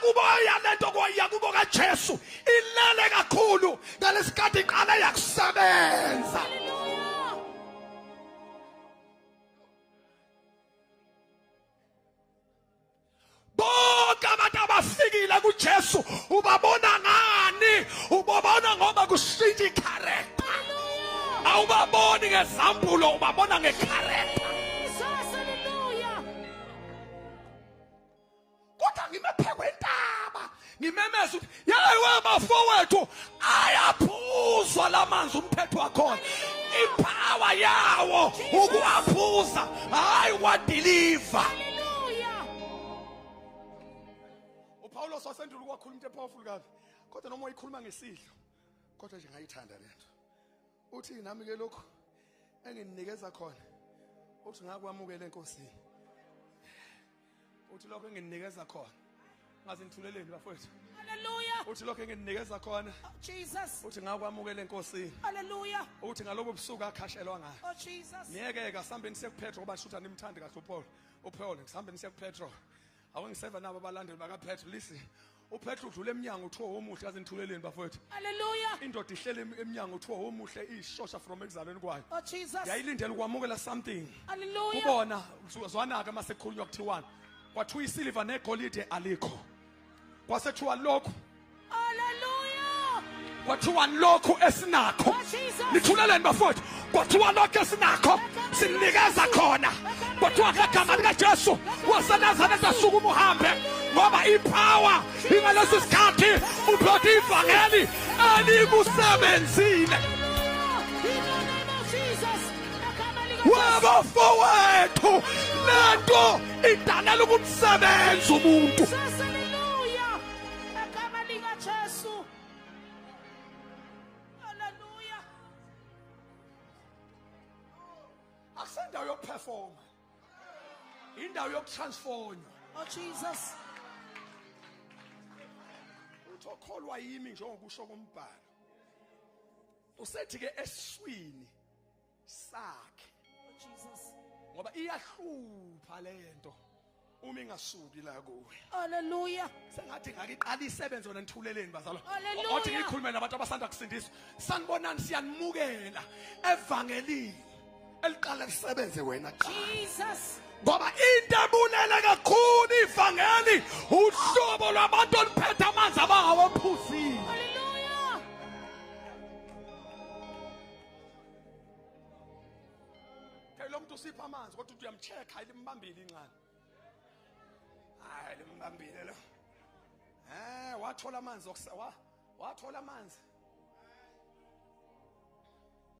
Eyakubo yalento kwayakubo kaJesu ilele kakhulu ngalesikhathi iqala yakusebenza. Bonke abantu abafikile kuJesu ubabona ngani? Ubabona ngoba kushintsha icharacter. Awubaboni ngezambulo, ubabona ngecharacter. Kodwa ngimephe kwentaba ngimemeza ukuthi yeyi webafowethu ayaphuzwa lamanzi, umphetho wakhona ipower yawo ukuwaphuza, hayi wadeliver. UPaulos wasendula ukwakhuluma into epowerful kabi, kodwa noma uyikhuluma ngesidlo, kodwa nje ngayithanda lento. Uthi nami ke lokhu enginikeza khona, uthi ngakwamukela eNkosini. Uthi lokho enginikeza khona, ngaze nithuleleni bafowethu. Hallelujah. Uthi lokho enginikeza khona, Oh, Jesus. uthi ngakwamukela eNkosini. Hallelujah. Uthi ngalobo busuku akhashelwa ngayo. Oh, Jesus. Niyeke-ke sihambeni siye kuPetro, ngoba shuthi animthandi kahle uPaul. UPaul, sihambeni siye kuPetro. Ake ngiseva nabo abalandeli bakaPetro. Listen, uPetro udlula emnyango uthiwa womuhle, kaze nithuleleni bafowethu. Hallelujah. Indoda ihleli emnyango uthiwa womuhle, ishosha from ekuzalweni kwayo. Oh, Jesus. Yayilindele ukwamukela something. Hallelujah. Kubona zwana-ke mase kukhulunywa kuthiwani. Kwathiwa isiliva negolide alikho. Kwasethiwa lokhu. Hallelujah. Kwathiwa lokhu esinakho. Oh, Jesus. Nithuleleni bafowethu. Kwathiwa lokhu esinakho sinikeza khona. Kwathiwa ngegama likaJesu waseNazaretha sukuma uhambe, ngoba ipower ingalesi sikhathi uphethe ivangeli elikusebenzile. In the name of Jesus. Egama likaJesu. Webafowethu, lento idalela ukumsebenza umuntu. Jesus, hallelujah. Egama likaJesu. Hallelujah. Akusendawo yokuperforma, indawo yokutransformwa. Oh, Jesus. Uthi okholwa yimi njengokusho kombhalo, usethi ke eswini sakhe. Oh, Jesus. Ngoba iyahlupha lento uma ingasuki la kuwe. Hallelujah. Sengathi ngake iqala isebenze wena, nithuleleni bazalwa. Hallelujah. Othi ngikhulume nabantu abasanda kusindiswa. Sanibonani, siyanimukela evangelini eliqala lisebenze wena kuqala. Jesus. Ngoba into ebulele kakhulu ivangeli uhlobo lwabantu oluphethe amanzi abangawaphuzile. Hallelujah. Phela lo muntu usipha amanzi, kodwa uthi uyamcheck, hayi limbambile incane. Hayi limbambile lo. Wathola amanzi wathola amanzi.